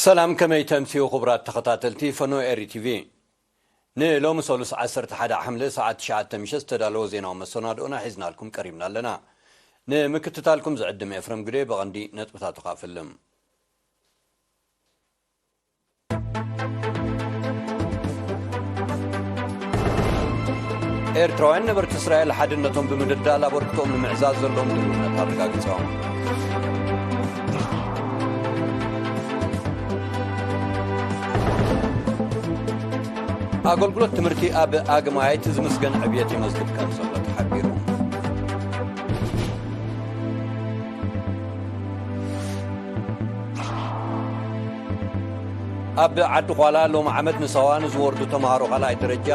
ሰላም፣ ከመይ ተምስዩ ክቡራት ተኸታተልቲ ፈኖ ኤሪ ቲቪ? ንሎሚ ሰሉስ ዓሰርተ ሓደ ሓምለ ሰዓት ትሽዓተ ምሸት ዝተዳለወ ዜናዊ መሰናድኦና ሒዝናልኩም ቀሪብና ኣለና። ንምክትታልኩም ዝዕድም ኤፍረም ግደ። ብቐንዲ ነጥብታቱ ካፍልም። ኤርትራውያን ነበርቲ እስራኤል ሓድነቶም ብምድልዳል ኣበርክቶኦም ንምዕዛዝ ዘለዎም ድልውነት ኣረጋጊጾም። ኣገልግሎት ትምህርቲ ኣብ ኣግማይት ዝምስገን ዕብየት ይመዝግብ ከም ዘሎ ተሓቢሩ። ኣብ ዓዲ ኳላ ሎም ዓመት ንሳዋ ንዝወርዱ ተምሃሮ ካልኣይ ደረጃ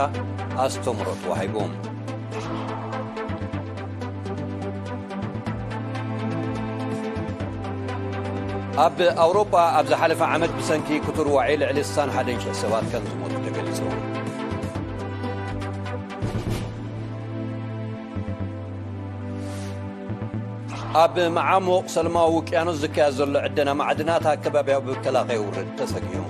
ኣስተምሮ ተዋሂቡ። ኣብ ኣውሮጳ ኣብ ዝሓለፈ ዓመት ብሰንኪ ክቱር ዋዒ ልዕሊ ስሳን ሓደን ሽሕ ሰባት ከም ዝሞቱ ተገሊጹ። ኣብ መዓሙቕ ሰለማዊ ውቅያኖስ ዝካየድ ዘሎ ዕደና ማዕድናት ኣከባቢያዊ ብከላ ከየውርድ ተሰጊኡ።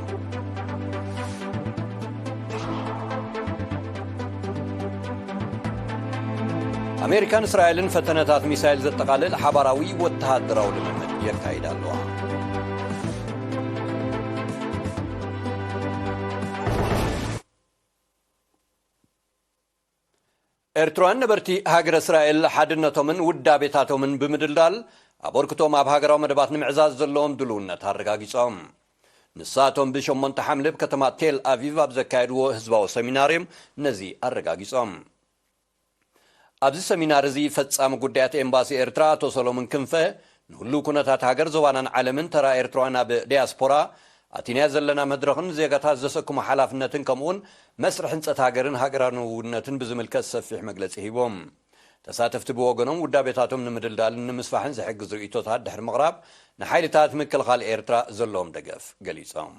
ኣሜሪካን እስራኤልን ፈተነታት ሚሳይል ዘጠቓልል ሓባራዊ ወተሃደራዊ ልምምድ የካይዳ ኣለዋ። ኤርትራውያን ነበርቲ ሃገረ እስራኤል ሓድነቶምን ውዳቤታቶምን ብምድልዳል ኣበርክቶም ኣብ ሃገራዊ መደባት ንምዕዛዝ ዘለዎም ድልውነት ኣረጋጊጾም። ንሳቶም ብሸሞንተ ሓምለ ኣብ ከተማ ቴል ኣቪቭ ኣብ ዘካየድዎ ህዝባዊ ሰሚናር እዮም ነዚ ኣረጋጊጾም። ኣብዚ ሰሚናር እዚ ፈጻሚ ጉዳያት ኤምባሲ ኤርትራ ኣቶ ሰሎሞን ክንፈ ንህሉው ኩነታት ሃገር ዞባናን ዓለምን ተራ ኤርትራውያን ኣብ ዲያስፖራ ኣቲናያ ዘለና መድረኽን ዜጋታት ዘሰክሞ ሓላፍነትን ከምኡውን መስርሕ ህንጸት ሃገርን ሃገራዊ ንውነትን ብዝምልከት ሰፊሕ መግለጺ ሂቦም። ተሳተፍቲ ብወገኖም ውዳቤታቶም ንምድልዳልን ንምስፋሕን ዝሕግዝ ርእይቶታት ድሕሪ ምቕራብ ንሓይልታት ምክልኻል ኤርትራ ዘለዎም ደገፍ ገሊጾም።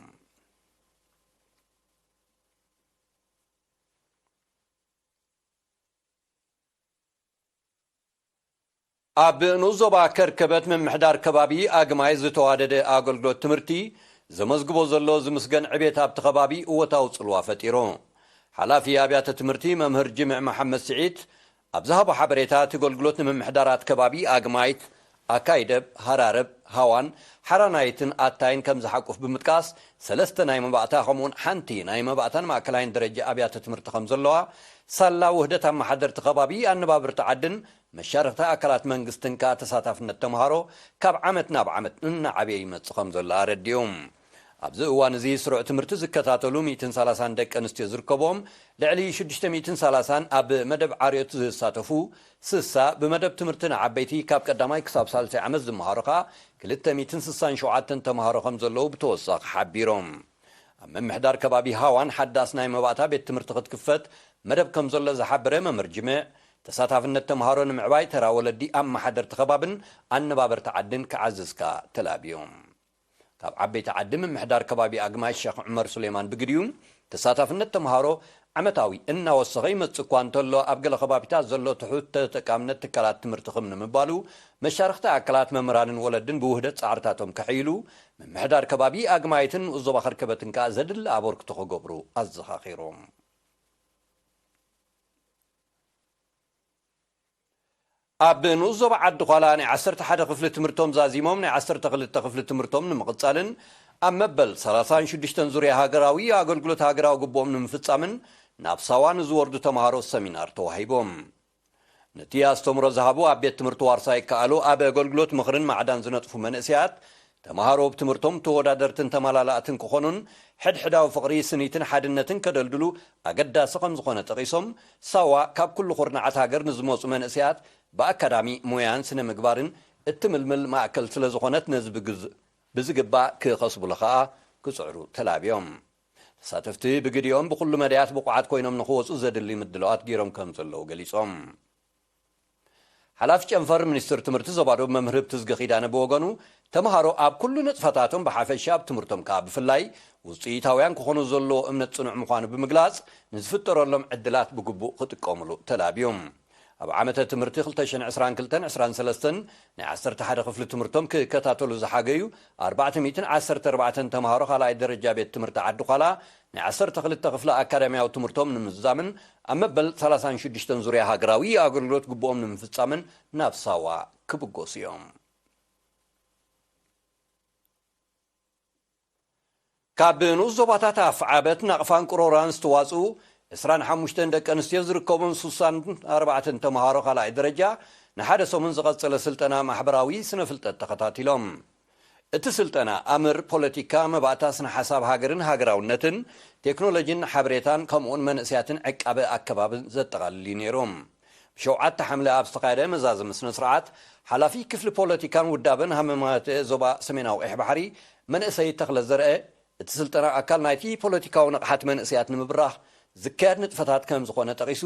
ኣብ ንኡስ ዞባ ከርከበት ምምሕዳር ከባቢ ኣግማይ ዝተዋደደ ኣገልግሎት ትምህርቲ ዘመዝግቦ ዘሎ ዝምስገን ዕቤት ኣብቲ ከባቢ እወታዊ ጽልዋ ፈጢሩ። ሓላፊ ኣብያተ ትምህርቲ መምህር ጅምዕ መሓመድ ስዒድ ኣብ ዝሃቦ ሓበሬታ፣ እቲ ኣገልግሎት ንምምሕዳራት ከባቢ ኣግማይት፣ ኣካይደብ፣ ሃራረብ፣ ሃዋን፣ ሓራናይትን ኣታይን ከም ዝሓቁፍ ብምጥቃስ፣ ሰለስተ ናይ መባእታ ከምኡውን ሓንቲ ናይ መባእታን ማእከላይን ደረጃ ኣብያተ ትምህርቲ ከም ዘለዋ፣ ሳላ ውህደት ኣመሓደርቲ ከባቢ፣ ኣነባብርቲ ዓድን መሻርኽቲ ኣካላት መንግስትን ከኣ ተሳታፍነት ተምሃሮ ካብ ዓመት ናብ ዓመት እናዓበየ ይመጽእ ከም ዘሎ ኣረዲኡ። ኣብዚ እዋን እዚ ስሩዕ ትምህርቲ ዝከታተሉ ሚእትን ሰላሳን ደቂ ኣንስትዮ ዝርከብኦም ልዕሊ ሽዱሽተ ሚእትን ሰላሳን ኣብ መደብ ዓርዮት ዝሳተፉ ስሳ ብመደብ ትምህርቲ ንዓበይቲ ካብ ቀዳማይ ክሳብ ሳልሳይ ዓመት ዝመሃሩ ከኣ ክልተ ሚእትን ስሳን ሸውዓተን ተምሃሮ ከም ዘለዉ ብተወሳኺ ሓቢሮም። ኣብ ምምሕዳር ከባቢ ሃዋን ሓዳስ ናይ መባእታ ቤት ትምህርቲ ክትክፈት መደብ ከም ዘሎ ዝሓበረ መምህር ጅምዕ፣ ተሳታፍነት ተምሃሮ ንምዕባይ ተራ ወለዲ፣ ኣመሓደርቲ ከባብን ኣነባበርቲ ዓድን ክዓዝዝ ከኣ ተላብዮም። ካብ ዓበይቲ ዓዲ ምምሕዳር ከባቢ ኣግማይ ሸኽ ዑመር ሱሌማን ብግዲኡ፣ ተሳታፍነት ተምሃሮ ዓመታዊ እናወሰኸ ይመጽእ እኳ እንተሎ፣ ኣብ ገለ ከባቢታት ዘሎ ትሑት ተጠቃምነት ትካላት ትምህርቲ ክም ንምባሉ፣ መሻርኽቲ ኣካላት መምህራንን ወለድን ብውህደት ጻዕርታቶም ከሕይሉ፣ ምምሕዳር ከባቢ ኣግማይትን ንኡስ ዞባ ከርከበትን ከኣ ዘድሊ ኣበርክቶ ክገብሩ ኣዘኻኺሮም። ኣብ ንኡስ ዞባ ዓዲ ዃላ ናይ ዓሰርተ ሓደ ክፍሊ ትምህርቶም ዛዚሞም ናይ ዓሰርተ ክልተ ክፍሊ ትምህርቶም ንምቕጻልን ኣብ መበል ሰላሳን ሽዱሽተን ዙርያ ሃገራዊ ኣገልግሎት ሃገራዊ ግቡኦም ንምፍጻምን ናብ ሳዋ ንዝወርዱ ተምሃሮ ሰሚናር ተዋሂቦም። ነቲ ኣስተምሮ ዝሃቡ ኣብ ቤት ትምህርቲ ዋርሳይ ይከኣሉ ኣብ ኣገልግሎት ምኽርን ማዕዳን ዝነጥፉ መንእሰያት ተምሃሮ ኣብ ትምህርቶም ተወዳደርትን ተመላላእትን ክኾኑን ሕድሕዳዊ ፍቕሪ፣ ስኒትን ሓድነትን ከደልድሉ ኣገዳሲ ከም ዝኾነ ጠቒሶም፣ ሳዋ ካብ ኩሉ ኩርናዓት ሃገር ንዝመጹ መንእሰያት ብኣካዳሚ ሞያን ስነ ምግባርን እትምልምል ማእከል ስለ ዝኾነት ነዚ ብግዝ-፣ ብዝግባእ ክኸስቡሉ ኸኣ ክጽዕሩ ተላብዮም። ተሳተፍቲ ብግዲኦም ብኹሉ መዳያት ብቑዓት ኮይኖም ንኽወጹ ዘድሊ ምድላዋት ገይሮም ከም ዘለዉ ገሊጾም። ሓላፊ ጨንፈር ሚኒስትር ትምህርቲ ዞባ ዶብ መምህር ህብትዝጊ ኪዳነ ብወገኑ፣ ተምሃሮ ኣብ ኩሉ ንጥፈታቶም ብሓፈሻ ኣብ ትምህርቶም ከኣ ብፍላይ ውጽኢታውያን ክኾኑ ዘለዎ እምነት ጽኑዕ ምዃኑ ብምግላጽ፣ ንዝፍጠረሎም ዕድላት ብግቡእ ክጥቀሙሉ ተላብዮም። ኣብ ዓመተ ትምህርቲ ክልተ ሽሕን ዕስራን ክልተን ዕስራን ሰለስተን ናይ ዓሰርተ ሓደ ክፍሊ ትምህርቶም ክከታተሉ ዝሓገዩ ኣርባዕተ ሚእትን ዓሰርተ ኣርባዕተን ተምሃሮ ካልኣይ ደረጃ ቤት ትምህርቲ ዓዲ ዃላ ናይ ዓሰርተ ክልተ ክፍሊ ኣካዳሚያዊ ትምህርቶም ንምዝዛምን ኣብ መበል ሰላሳን ሽዱሽተን ዙርያ ሃገራዊ ኣገልግሎት ግቡኦም ንምፍጻምን ናብ ሳዋ ክብገሱ እዮም። ካብ ንኡስ ዞባታት ኣፍዓበት፣ ናቕፋን ቅሮራን ዝተዋጽኡ ዕስራን ሓሙሽተን ደቂ ኣንስትዮ ዝርከቡን ስሳን ኣርባዕተን ተምሃሮ ካልኣይ ደረጃ ንሓደ ሰሙን ዝቐጸለ ስልጠና ማሕበራዊ ስነ ፍልጠት ተኸታቲሎም። እቲ ስልጠና ኣምር ፖለቲካ፣ መባእታ ስነ ሓሳብ ሃገርን ሃገራውነትን፣ ቴክኖሎጂን ሓበሬታን ከምኡውን መንእሰያትን ዕቃበ ኣከባብን ዘጠቓልል እዩ ነይሩ። ብሸውዓተ ሓምለ ኣብ ዝተኻየደ መዛዘሚ ስነ ስርዓት፣ ሓላፊ ክፍሊ ፖለቲካን ውዳበን ሃመማተ ዞባ ሰሜናዊ ቀይሕ ባሕሪ መንእሰይ ተኽለ ዘርአ፣ እቲ ስልጠና ኣካል ናይቲ ፖለቲካዊ ንቕሓት መንእሰያት ንምብራኽ ዝካየድ ንጥፈታት ከም ዝኾነ ጠቒሱ፣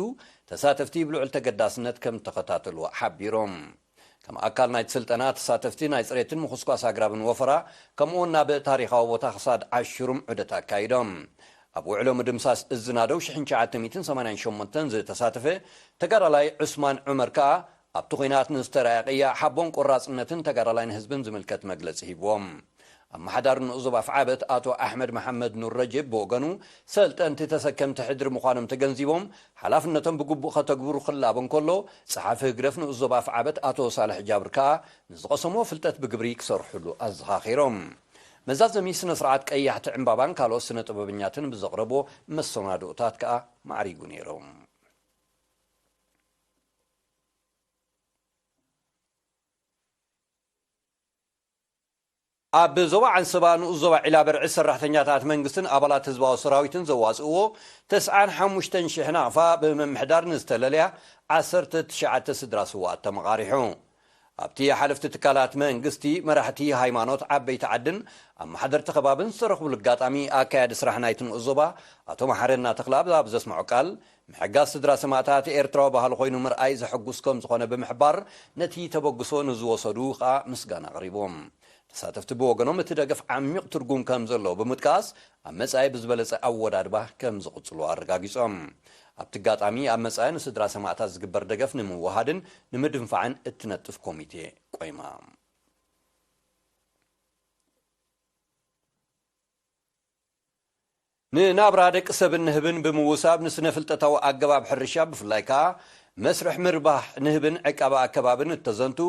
ተሳተፍቲ ብልዑል ተገዳስነት ከም ተኸታተልዎ ሓቢሮም። ከም ኣካል ናይቲ ስልጠና፣ ተሳተፍቲ ናይ ጽሬትን ምኹስኳስ ኣግራብን ወፈራ፣ ከምኡውን ናብ ታሪኻዊ ቦታ ክሳድ ዓሽሩም ዑደት ኣካይዶም። ኣብ ውዕሎ ምድምሳስ እዚ ናደው ሽሕን ትሽዓተ ሚእትን ሰማንያን ሸሞንተን ዝተሳተፈ ተጋዳላይ ዑስማን ዑመር ከኣ፣ ኣብቲ ኲናት ንዝተራእየ ቅያ፣ ሓቦን ቆራጽነትን ተጋዳላይን ህዝብን ዝምልከት መግለጺ ሂብዎም። ኣመሓዳሪ ንኡስ ዞባ ኣፍዓበት ኣቶ ኣሕመድ መሓመድ ኑር ረጅብ ብወገኑ፣ ሰልጠንቲ ተሰከምቲ ሕድሪ ምዃኖም ተገንዚቦም፣ ሓላፍነቶም ብግቡእ ከተግብሩ ክላቦ እንከሎ፣ ጸሓፊ ህግደፍ ንኡስ ዞባ ኣፍዓበት ኣቶ ሳልሕ ጃብር ከኣ ንዝቐሰምዎ ፍልጠት ብግብሪ ክሰርሕሉ ኣዘኻኺሮም። መዛዘሚ ስነ ስርዓት ቀያሕቲ ዕምባባን ካልኦት ስነ ጥበበኛትን ብዘቕረብዎ መሰናድኦታት ከኣ ማዕሪጉ ነይሩ። ኣብ ዞባ ዓንሰባ ንኡስ ዞባ ዒላበርዒ ሰራሕተኛታት መንግስትን ኣባላት ህዝባዊ ሰራዊትን ዘዋፅእዎ ተስዓን ሓሙሽተን ሽሕ ናቕፋ ብምምሕዳር ንዝተለለያ ዓሰርተ ትሽዓተ ስድራ ስውኣት ተመቓሪሑ። ኣብቲ ሓለፍቲ ትካላት መንግስቲ፣ መራሕቲ ሃይማኖት፣ ዓበይቲ ዓድን ኣመሓደርቲ ከባብን ዝተረኽብሉ ኣጋጣሚ፣ ኣካያዲ ስራሕ ናይቲ ንኡስ ዞባ ኣቶ መሓረና ተኽለኣብ ኣብ ዘስምዖ ቃል፣ ምሕጋዝ ስድራ ሰማእታት ኤርትራዊ ባህሊ ኮይኑ ምርኣይ ዘሐጉስ ከም ዝኾነ ብምሕባር፣ ነቲ ተበግሶ ንዝወሰዱ ከኣ ምስጋና ኣቕሪቡ። ተሳተፍቲ ብወገኖም፣ እቲ ደገፍ ዓሚቕ ትርጉም ከም ዘለዎ ብምጥቃስ፣ ኣብ መጻኢ ብዝበለጸ ኣወዳድባ ከም ዝቕጽሉ ኣረጋጊጾም። ኣብቲ ኣጋጣሚ፣ ኣብ መጻኢ ንስድራ ሰማእታት ዝግበር ደገፍ ንምውሃድን ንምድንፋዕን እትነጥፍ ኮሚቴ ቆይማ። ንናብራ ደቂ ሰብን ንህብን ብምውሳብ፣ ንስነ ፍልጠታዊ ኣገባብ ሕርሻ፣ ብፍላይ ከኣ መስርሕ ምርባሕ ንህብን ዕቃበ ኣከባብን እተዘንቱ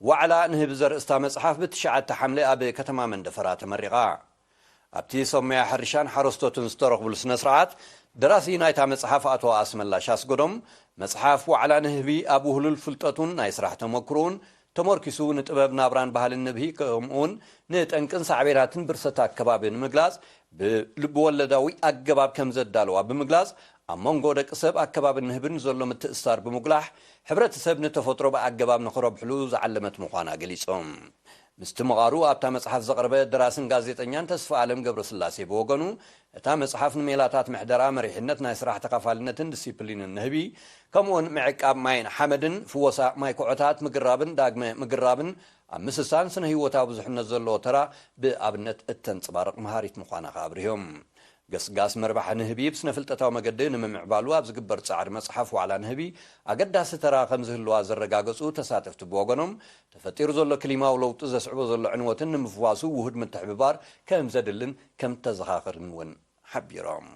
ዋዕላ ንህቢ ዘርእስታ መጽሓፍ፣ ብትሽዓተ ሓምለ ኣብ ከተማ መንደፈራ ተመሪቓ። ኣብቲ ሰብ ሞያ ሕርሻን ሓረስቶትን ዝተረኽብሉ ስነ ስርዓት፣ ደራሲ ናይታ መጽሓፍ ኣቶ ኣስመላሽ ኣስገዶም፣ መጽሓፍ ዋዕላ ንህቢ ኣብ ውህሉል ፍልጠቱን ናይ ስራሕ ተመክሮኡን ተመርኪሱ፣ ንጥበብ ናብራን ባህልን ንብሂ፣ ከምኡውን ንጠንቅን ሳዕቤናትን ብርሰት ኣከባቢ ንምግላጽ፣ ብልብወለዳዊ ኣገባብ ከም ዘዳለዋ ብምግላጽ፣ ኣብ መንጎ ደቂ ሰብ፣ ኣከባብን ንህብን ዘሎ ምትእስሳር ብምጉላሕ፣ ሕብረተሰብ ንተፈጥሮ ብኣገባብ ንኽረብሕሉ ዝዓለመት ምዃና ገሊጾም። ምስቲ ምቓሩ፣ ኣብታ መጽሓፍ ዘቕረበ ደራስን ጋዜጠኛን ተስፋ ኣለም ገብረስላሴ ብወገኑ፣ እታ መጽሓፍ ንሜላታት ምሕደራ፣ መሪሕነት፣ ናይ ስራሕ ተኻፋልነትን ዲሲፕሊንን ንህቢ፣ ከምኡውን ምዕቃብ ማይን ሓመድን፣ ፍወሳ ማይ ኩዖታት፣ ምግራብን ዳግመ ምግራብን ኣብ ምስሳን ስነ ህይወታዊ ብዙሕነት ዘለዎ ተራ ብኣብነት እተንጸባርቕ መሃሪት ምዃና ከኣ ኣብሪሆም። ገስጋስ መርባሕ ንህቢ ብስነ ፍልጠታዊ መገዲ ንምምዕባሉ ኣብ ዝግበር ጻዕሪ፣ መጽሓፍ ዋዕላ ንህቢ ኣገዳሲ ተራ ከም ዝህልዋ ዘረጋገጹ ተሳተፍቲ ብወገኖም፣ ተፈጢሩ ዘሎ ክሊማዊ ለውጢ ዘስዕቦ ዘሎ ዕንወትን ንምፍዋሱ ውሁድ ምትሕብባር ከም ዘድልን ከም ተዘኻኽርን እውን ሓቢሮም።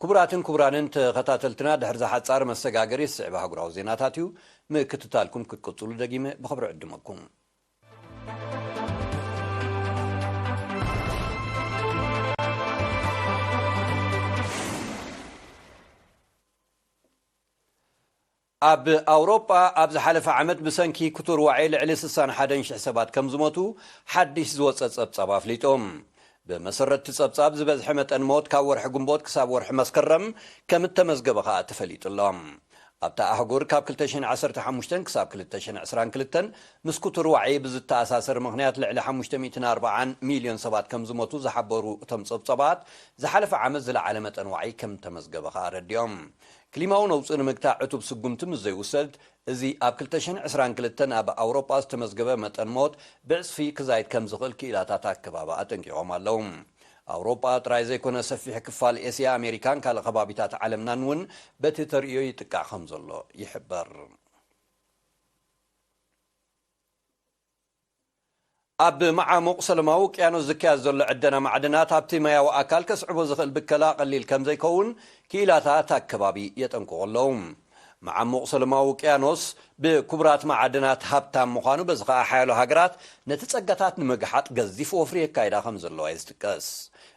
ክቡራትን ክቡራንን ተኸታተልትና፣ ድሕሪ ዝሓጻር መሰጋገሪ ዝስዕብ ኣህጉራዊ ዜናታት እዩ። ምክትታልኩም ክትቅጽሉ ደጊመ ብኽብሪ ዕድመኩም። ኣብ ኣውሮጳ ኣብ ዝሓለፈ ዓመት ብሰንኪ ክቱር ዋዒ ልዕሊ ስሳን ሓደን ሽሕ ሰባት ከም ዝሞቱ ሓድሽ ዝወጸ ጸብጻብ ኣፍሊጡ። ብመሰረት እቲ ጸብጻብ፣ ዝበዝሐ መጠን ሞት ካብ ወርሒ ግንቦት ክሳብ ወርሒ መስከረም ከም እተመዝገበ ከኣ ተፈሊጡ ኣሎ። ኣብታ ኣህጉር ካብ ክልተ ሽሕን ዓሰርተ ሓሙሽተን ክሳብ ክልተ ሽሕን ዕስራን ክልተን ምስ ክቱር ዋዒ ብዝተኣሳሰር ምኽንያት ልዕሊ ሓሙሽተ ሚእትን ኣርባዓን ሚልዮን ሰባት ከም ዝሞቱ ዝሓበሩ እቶም ጸብጻባት፣ ዝሓለፈ ዓመት ዝለዓለ መጠን ዋዒ ከም እተመዝገበ ከኣ ኣረዲኦም። ክሊማዊ ነውጺ ንምግታእ ዕቱብ ስጉምቲ ምስ ዘይውሰድ፣ እዚ ኣብ ክልተ ሽሕን ዕስራን ክልተን ኣብ ኣውሮጳ ዝተመዝገበ መጠን ሞት ብዕጽፊ ክዛይድ ከም ዝኽእል ክኢላታት ኣከባቢ ኣጠንቂቖም ኣለዉ። ኣውሮጳ ጥራይ ዘይኮነ፣ ሰፊሕ ክፋል ኤስያ፣ ኣሜሪካን ካልእ ከባቢታት ዓለምናን እውን በቲ ተርእዮ ይጥቃዕ ከም ዘሎ ይሕበር። ኣብ መዓሙቕ ሰለማዊ ውቅያኖስ ዝካየድ ዘሎ ዕደና ማዕድናት ኣብቲ ማያዊ ኣካል ከስዕቦ ዝኽእል ብከላ ቀሊል ከም ዘይከውን ክኢላታት ኣከባቢ የጠንቅቑ ኣለዉ። መዓሙቕ ሰለማዊ ውቅያኖስ ብክቡራት ማዕድናት ሃብታም ምዃኑ፣ በዚ ኸኣ ሓያሎ ሃገራት ነቲ ጸጋታት ንምግሓጥ ገዚፍ ወፍሪ የካይዳ ከም ዘለዋ እዩ ዝጥቀስ።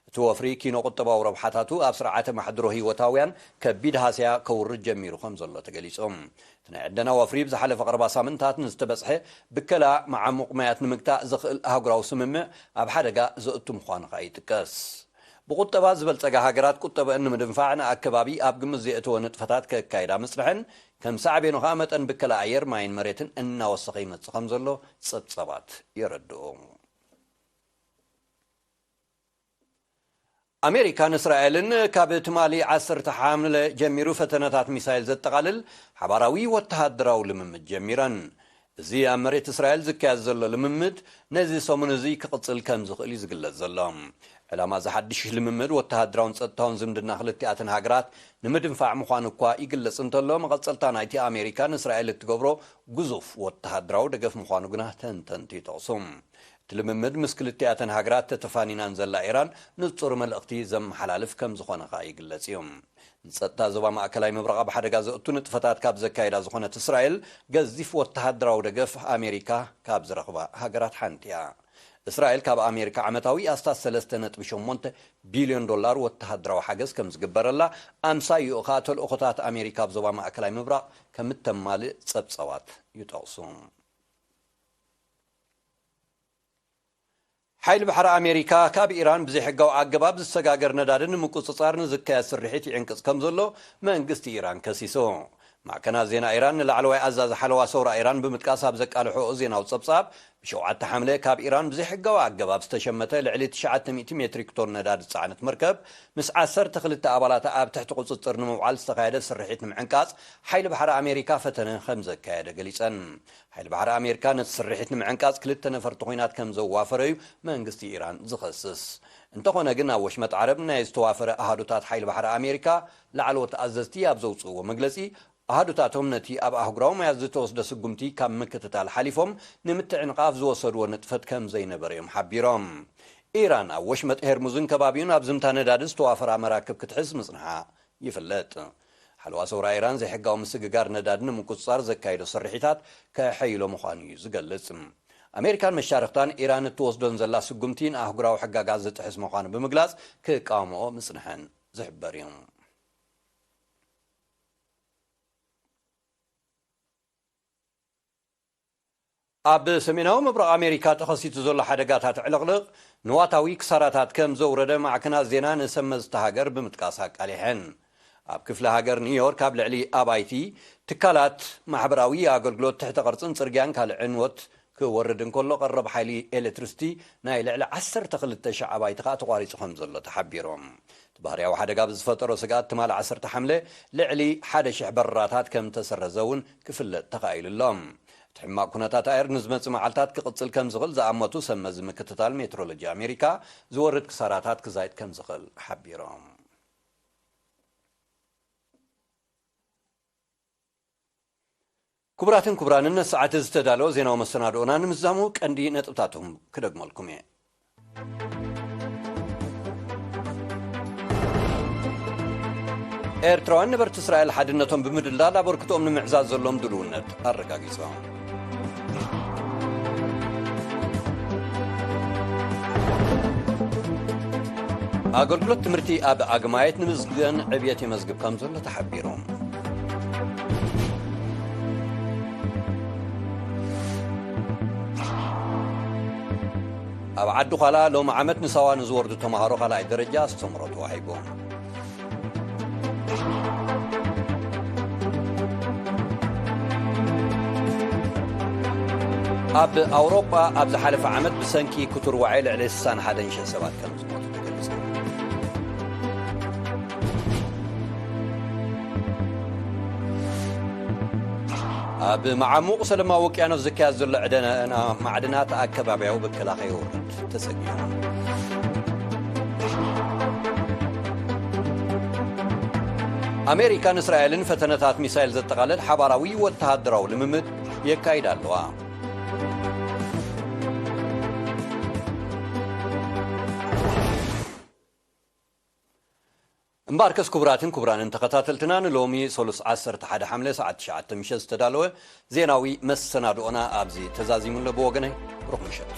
እቲ ወፍሪ ኪኖ ቁጠባዊ ረብሓታቱ ኣብ ስርዓተ ማሕድሮ ህይወታውያን ከቢድ ሃስያ ከውርድ ጀሚሩ ከም ዘሎ ተገሊጹ። እቲ ናይ ዕደና ወፍሪ ብዝሓለፈ ቀረባ ሳምንታት ንዝተበጽሐ ብከላ መዓሙቕ ማያት ንምግታእ ዘኽእል ኣህጉራዊ ስምምዕ ኣብ ሓደጋ ዘእቱ ምዃኑ ከኣ ይጥቀስ። ብቁጠባ ዝበልጸጋ ሃገራት ቁጠበአን ንምድንፋዕ ንኣከባቢ ኣብ ግምት ዘየእተወ ንጥፈታት ከካይዳ ምጽንሐን፣ ከም ሳዕቤኑ ከኣ መጠን ብከላ ኣየር፣ ማይን መሬትን እናወሰኸ ይመጽእ ከም ዘሎ ጸብጸባት የረድኡ። ኣሜሪካን እስራኤልን ካብ ትማሊ ዓሰርተ ሓምለ ጀሚሩ ፈተነታት ሚሳይል ዘጠቓልል ሓባራዊ ወተሃደራዊ ልምምድ ጀሚረን። እዚ ኣብ መሬት እስራኤል ዝካየድ ዘሎ ልምምድ ነዚ ሰሙን እዚ ክቕጽል ከም ዝኽእል እዩ ዝግለጽ ዘሎ። ዕላማ እዚ ሓድሽ ልምምድ ወተሃደራውን ጸጥታውን ዝምድና ክልቲኣተን ሃገራት ንምድንፋዕ ምዃኑ እኳ ይግለጽ እንተሎ፣ መቐጸልታ ናይቲ ኣሜሪካ ንእስራኤል እትገብሮ ግዙፍ ወተሃደራዊ ደገፍ ምዃኑ ግና ተንተንቲ ይጠቕሱ። እቲ ልምምድ ምስ ክልቲኣተን ሃገራት ተተፋኒናን ዘላ ኢራን ንጹር መልእኽቲ ዘመሓላልፍ ከም ዝኾነ ከኣ ይግለጽ እዩ። ንጸጥታ ዞባ ማእከላይ ምብራቕ ኣብ ሓደጋ ዘእቱ ንጥፈታት ካብ ዘካየዳ ዝኾነት እስራኤል፣ ገዚፍ ወተሃደራዊ ደገፍ ኣሜሪካ ካብ ዝረኽባ ሃገራት ሓንቲ እያ። እስራኤል ካብ ኣሜሪካ ዓመታዊ ኣስታት ሰለስተ ነጥቢ ሸሞንተ ቢልዮን ዶላር ወተሃደራዊ ሓገዝ ከም ዝግበረላ፣ ኣምሳይኡ ኸኣ ተልእኾታት ኣሜሪካ ኣብ ዞባ ማእከላይ ምብራቕ ከም እተማልእ ጸብጸባት ይጠቕሱ። ሓይሊ ባሕሪ ኣሜሪካ ካብ ኢራን ብዘይሕጋዊ ኣገባብ ዝሰጋገር ነዳዲ ንምቁጽጻር ንዝካየድ ስርሒት ይዕንቅጽ ከም ዘሎ መንግስቲ ኢራን ከሲሱ። ማዕከናት ዜና ኢራን ንላዕለዋይ ኣዛዚ ሓለዋ ሰውራ ኢራን ብምጥቃስ ኣብ ዘቃልሖ ዜናዊ ጸብጻብ፣ ብሸውዓተ ሓምለ ካብ ኢራን ብዘይሕጋዊ ኣገባብ ዝተሸመተ ልዕሊ ትሽዓተ ሚእቲ ሜትሪክ ቶን ነዳዲ ዝጸዓነት መርከብ ምስ ዓሰርተ ክልተ ኣባላታ ኣብ ትሕቲ ቁጽጽር ንምውዓል ዝተኻየደ ስርሒት ንምዕንቃጽ ሓይሊ ባሕሪ ኣሜሪካ ፈተነ ከም ዘካየደ ገሊጸን። ሓይሊ ባሕሪ ኣሜሪካ ነቲ ስርሒት ንምዕንቃጽ ክልተ ነፈርቲ ኲናት ከም ዘዋፈረ እዩ መንግስቲ ኢራን ዝኸስስ። እንተኾነ ግን፣ ኣብ ወሽመጥ ዓረብ ናይ ዝተዋፈረ ኣሃዱታት ሓይሊ ባሕሪ ኣሜሪካ ላዕለዎት ኣዘዝቲ ኣብ ዘውጽእዎ መግለጺ፣ ኣሃዱታቶም ነቲ ኣብ ኣህጉራዊ ማያት ዝተወስደ ስጉምቲ ካብ ምክትታል ሓሊፎም ንምትዕንቓፍ ዝወሰድዎ ንጥፈት ከም ዘይነበረ እዮም ሓቢሮም። ኢራን ኣብ ወሽመጥ ሄርሙዝን ከባቢኡን ኣብ ዝምታ ነዳዲ ዝተዋፈራ መራክብ ክትሕዝ ምጽንሓ ይፍለጥ። ሓለዋ ሰውራ ኢራን ዘይሕጋዊ ምስግጋር ነዳዲ ንምቁጽጻር ዘካይዶ ስርሒታት ከሐይሎ ምዃኑ እዩ ዝገልጽ። ኣሜሪካን መሻርኽታን ኢራን እትወስዶን ዘላ ስጉምቲ ንኣህጉራዊ ሕጋጋት ዝጥሕስ ምዃኑ ብምግላጽ ክቃወምኦ ምጽንሐን ዝሕበር እዩ። ኣብ ሰሜናዊ ምብራቕ ኣሜሪካ ተኸሲቱ ዘሎ ሓደጋታት ዕልቕልቕ ንዋታዊ ክሳራታት ከም ዘውረደ ማዕከናት ዜና ንሰመዝቲ ሃገር ብምጥቃስ ኣቃሊሐን። ኣብ ክፍለ ሃገር ኒውዮርክ ኣብ ልዕሊ ኣባይቲ፣ ትካላት ማሕበራዊ ኣገልግሎት፣ ትሕተ ቅርጽን ጽርግያን ካልእ ዕንወት ክወርድ እንከሎ፣ ቀረብ ሓይሊ ኤሌክትሪሲቲ ናይ ልዕሊ ዓሰርተ ክልተ ሺሕ ኣባይቲ ከኣ ተቋሪጹ ከም ዘሎ ተሓቢሮም። እቲ ባህርያዊ ሓደጋ ብዝፈጠሮ ስግኣት ትማሊ ዓሰርተ ሓምለ ልዕሊ ሓደ ሺሕ በረራታት ከም ተሰረዘ እውን ክፍለጥ ተኻኢሉ ኣሎ። እቲ ሕማቕ ኩነታት ኣየር ንዝመጽእ መዓልታት ክቕጽል ከም ዝኽእል ዝኣመቱ ሰብ መዚ ምክትታል ሜትሮሎጂ ኣሜሪካ፣ ዝወርድ ክሳራታት ክዛይድ ከም ዝኽእል ሓቢሮም። ክቡራትን ክቡራንን፣ ነቲ ሰዓት እዚ ዝተዳለወ ዜናዊ መሰናድኦና ንምዝዛሙ ቀንዲ ነጥብታቶም ክደግመልኩም እየ። ኤርትራውያን ነበርቲ እስራኤል ሓድነቶም ብምድልዳል ኣበርክቶኦም ንምዕዛዝ ዘሎም ድልውነት ኣረጋጊጾም። ኣገልግሎት ትምህርቲ ኣብ ኣግማየት ንምዝገን ዕብየት የመዝግብ ከም ዘሎ ተሓቢሩ። ኣብ ዓዲ ዃላ ሎም ዓመት ንሳዋ ንዝወርዱ ተምሃሮ ካልኣይ ደረጃ ኣስተምሮ ተዋሂቡ። ኣብ ኣውሮጳ ኣብ ዝሓለፈ ዓመት ብሰንኪ ክቱር ዋዒ ልዕሊ ስሳን ሓደን ሽሕ ሰባት ከም ዝሞቱ ተገሊጹ። ኣብ መዓሙቕ ሰለማዊ ውቅያኖስ ዝካየድ ዘሎ ዕደና ማዕድናት ኣከባቢያዊ ብከላ ከየውርድ ተሰጊኡ። ኣሜሪካን እስራኤልን ፈተነታት ሚሳይል ዘጠቓልል ሓባራዊ ወተሃደራዊ ልምምድ የካይዳ ኣለዋ። እምበኣርከስ ክቡራትን ክቡራንን ተኸታተልትና፣ ንሎሚ ሰሉስ ዓሰርተ ሓደ ሓምለ ሰዓት ትሽዓተ ምሸት ዝተዳለወ ዜናዊ መሰናድኦና ኣብዚ ተዛዚሙ ኣሎ። ብወገነይ ብሩኽ ምሸት።